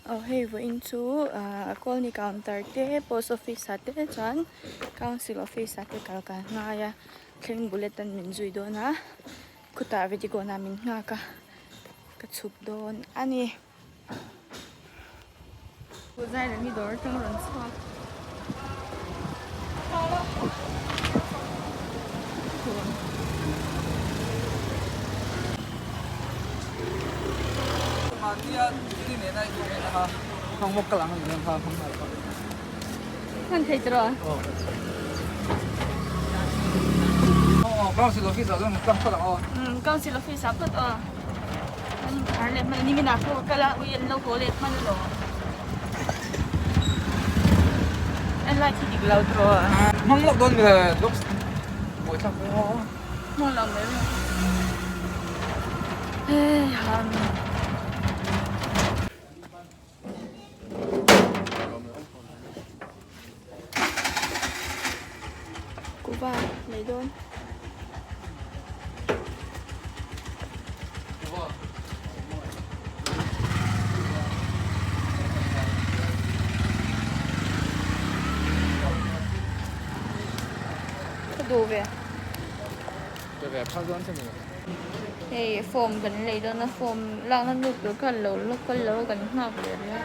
Aw hei vawiin chu ahh colony counter te post office ah te chuan council office ah te kal ka ngai a thleng bullet an min zui dawn a khutah Redigon ah min nghak a ka chhuk dawn a ni. Zairemi dawr atang rawn chhuak. Hman thei tawh a. Council office ah chuan Council office ah phawt aw. Kan inkhar leh hman a nimin ah pawh ka kal a ui an lo haw leh hman alawm. A light hi dik lo tawh a. Hmang lawk dawn mile looks buai thlak hle a. Hmang lo mai rawh. Hei ham. Kuva lei dawn. Ka duh ve. Hei form kan lei dawn a form lakna lut tur kha lo la kal lo a kan nghak leh rih a.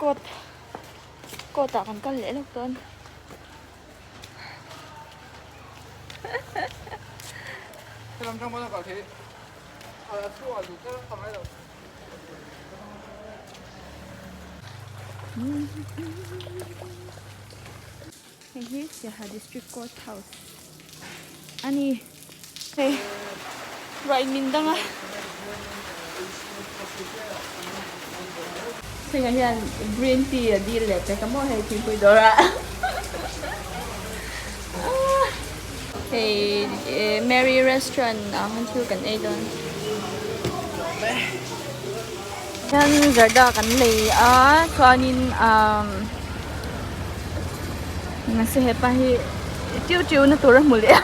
Court court ah kan kal leh lawk dawn. Hei hi Siaha District Court House a ni. Hei ruah in min dang a. Thlengah hian green tea a dil leh pek a maw hei thingpui dawr ah. Hei Mary restaurant ah khan thil kan ei dawn. Hian zarda kan lei a chuanin umm mahse hepa hi tiu tiu na tur a hmu leh a.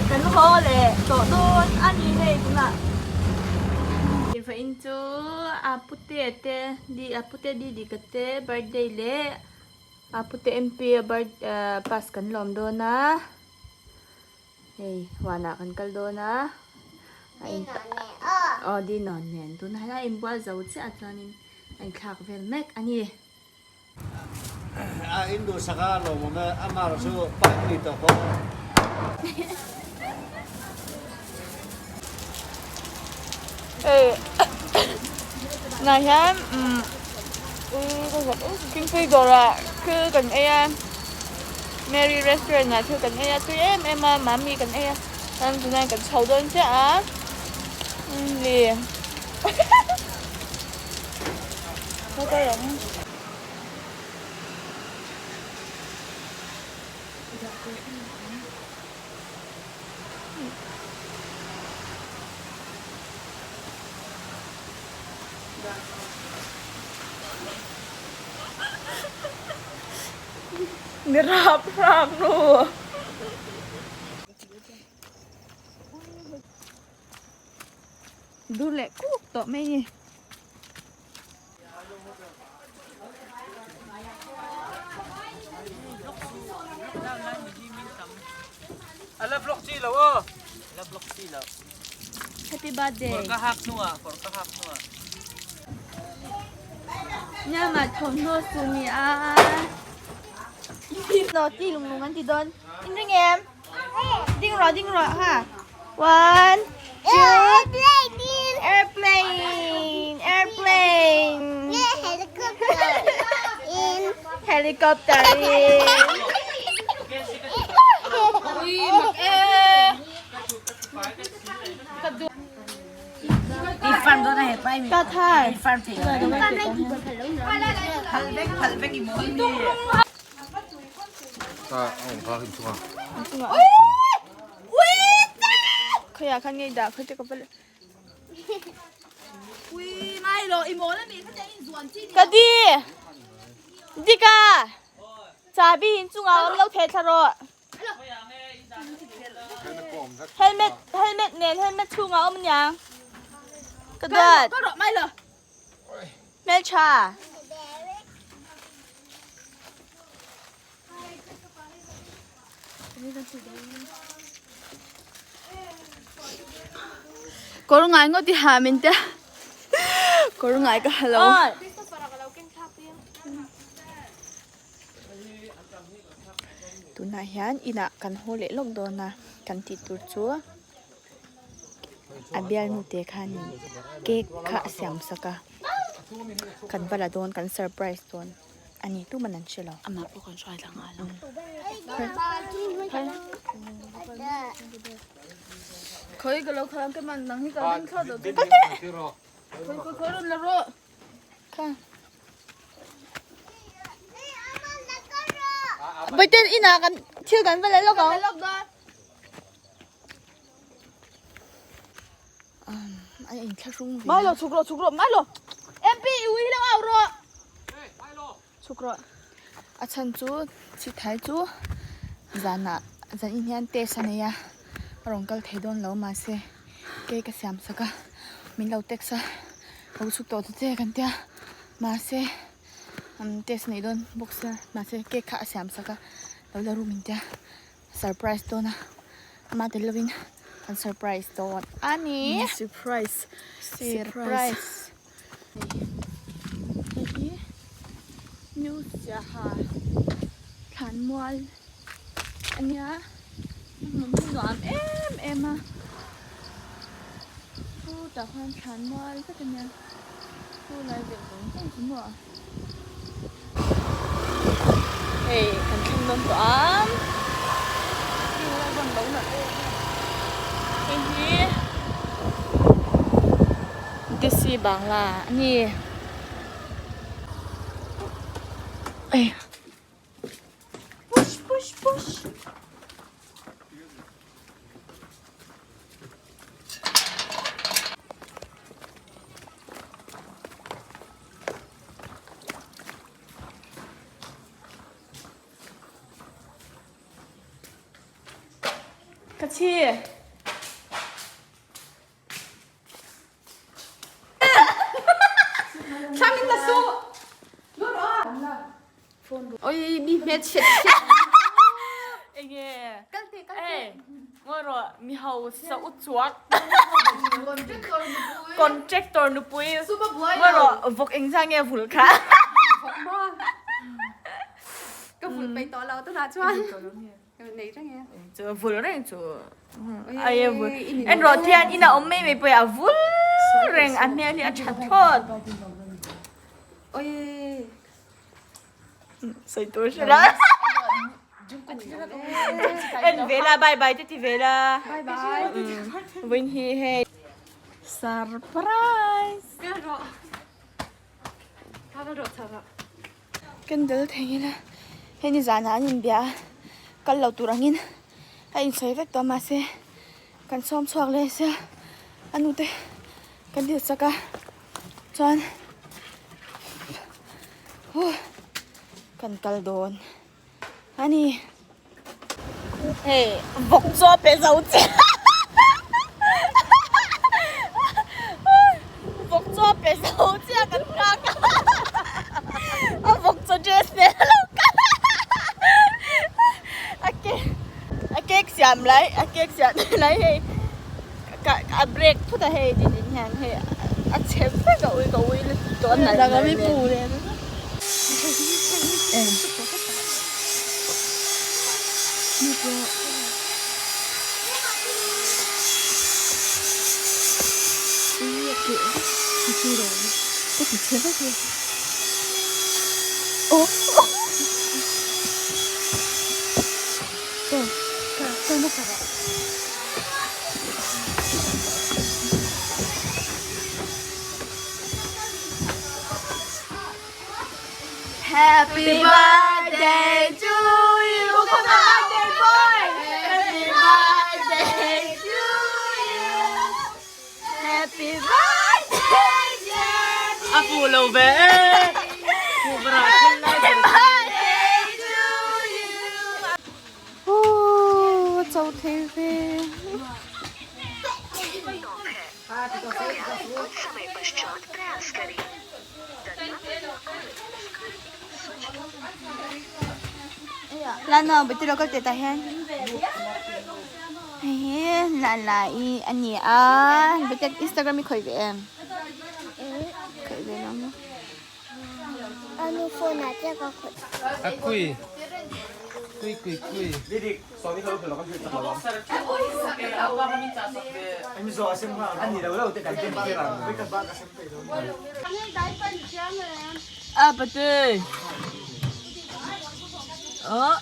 Kan haw leh tawh dawn a ni hei tunah. Vawiin chu a pute te di a pute didi ka te birthday leh a pute MP a birth pass kan lawm dawn a hei huanah kan kal dawn a a in aw dinawn nen tunah hian a inbual zo chiah a chuanin a inthlak vel mek a ni. A in duhsak a lawmawm e, a mar chu pipe ni tawh pawh. Hei tunah hian thingpui dawrah thil kan ei a Mary restaurant ah thil kan ei a tui em em a mami kan ei a chuan tunah kan chho dawn chiah a ni. Mi rap rap nu. Dur leh kuk tawh mai ni. Ala vlog chi lo aw. Ala vlog chi lo. Happy birthday. Kawr ka hak hnuah, kawr ka hak hnuah. Nia mah thawmhnaw su ni a. No ti lung lung an ti dawn. In ring em? Ding rawh, ding rawh ha. One, two, airplane, airplane, helicopter in. Ui, mak e. Ka thar. Khawia khan ngei dah khaw te ka va Ka di! Dika! Chabi in chungah awm lo thei thla rawh. Helmet helmet nen helmet chhungah awm aniang. Ka duat. Hmeltha. Kawr ngai ngawt i ha min tia kawr ngai ka ha lo. Tunah hian inah kan haw leh lawk dawn a kan tih tur chu a bialnu te khanin cake kha a siam sak a kan va la dawn kan surprise dawn. A ni tu man an hre lo. Amah pawh kan hruai thla nghal ang. Khoi ka lo khalam ke man nang hi ka ring thla do. Kal te. Khoi khoi khoi ron la ro. Kha. Boi ten ina kan thil kan va la lok ang. An inthlahrung ve. Mai lo chhuk rawh chhuk rawh mai lo. MP i ui lo au rawh. Chhuk rawh. A chhan chu chithai chu zanah zan in hian test a nei a a rawn kal thei dawn lo mahse cake a siam sak a min lo text a lo chhuk tawh ta che kan tia mahse test nei dawn bawk sia mahse cake kha a siam sak a lo la ru min tia. Surprise dawn a ama tel lovin kan surprise dawn a ni. Surprise. Surprise. Hei hi New Siaha thlan mual a nia hmun hi nuam em em a chutah khuan thlan mual vek a nia chu lai ve zawng zawng chu maw. Hei kan thleng dawn tawh a hei hi Desi Bangla a ni push push push. Ka chi. Thlamin na su. Oi mi hmet chet chet. Enge. Kalte kalte. Ngawi rawh mi hausa u chuak. Contractor nupui. Ngawi rawh vawk engzah nge vul kha. Ka vul peih tawh lo tunah chuan. Nei reng e. Chu vul reng chu. Ai vul. En rawh thian ina awm mai mai pawh a vul reng a hmel hi a tha thlawt. Oi. Sawi tur hre la. En ve la bye bye te ti ve la. Bye bye. Vawiin hi hei surprise. Candle thei ila hei ni zanah an inbia a kal lo tur angin a insawi vek tawh mahse kan sawm chhuak leh sia a nute kan dil chak a chuan huh kan kal dawn a ni hei vawk chaw pe zo che vawk chaw pe zo che a kan nghak a a vawk chaw dress nen a lo kal a a a cake siam lai a cake siam lai hei. Ka a break phut a hei din din hian hei a chhe vek a ui ka ui lutuk tawh a nalh nalh nen. Happy birthday to you Happy birthday boy Happy birthday to you. fuh lo ve e. Kuhva rah thil lai ber Happy birthday to you. Ooh, chau thei ve. Lana bati lo kal teh tah hian hei hi Lala i a ni a bati Instagram i khawih ve em khawih ve lo maw. A kui kui kui kui. A pate oh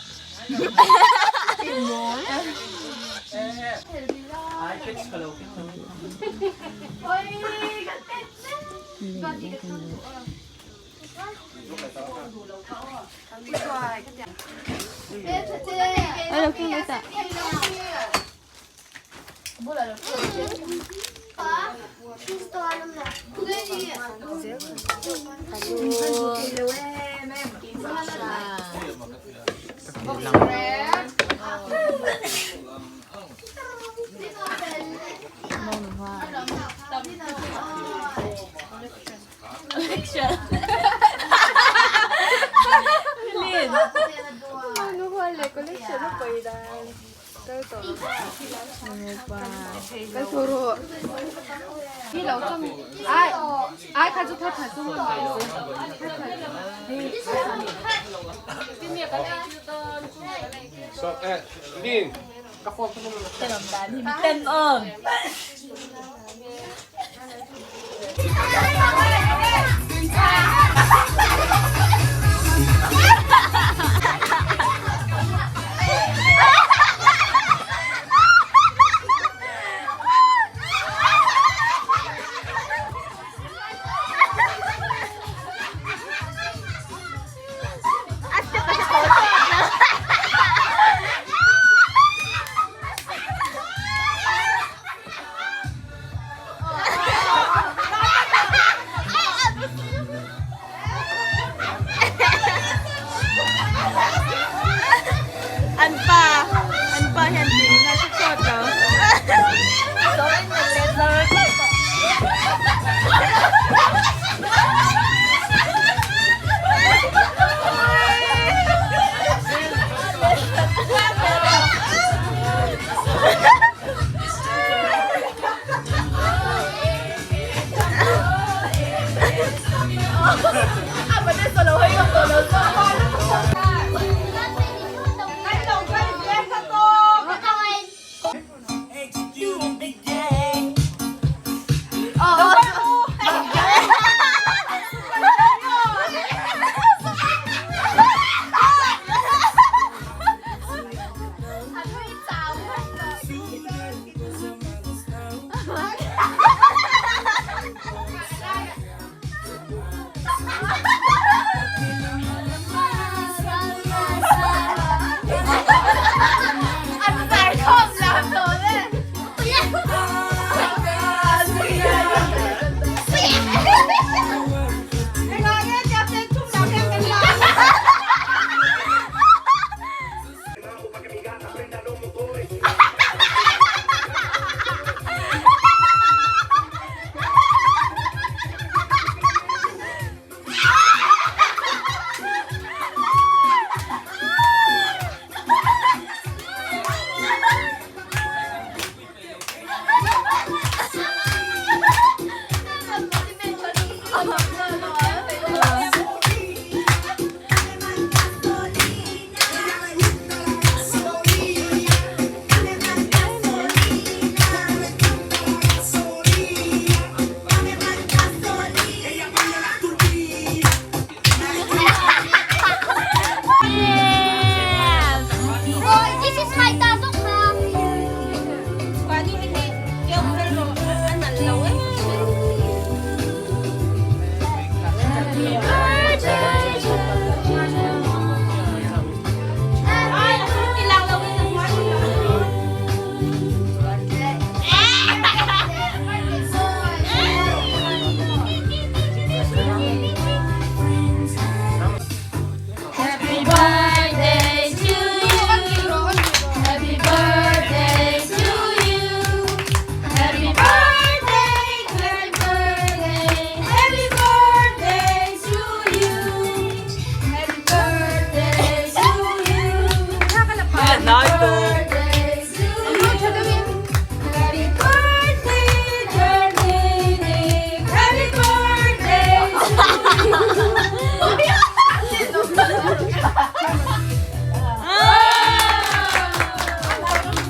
An pa an pa hian tiin a hre chhuak lo.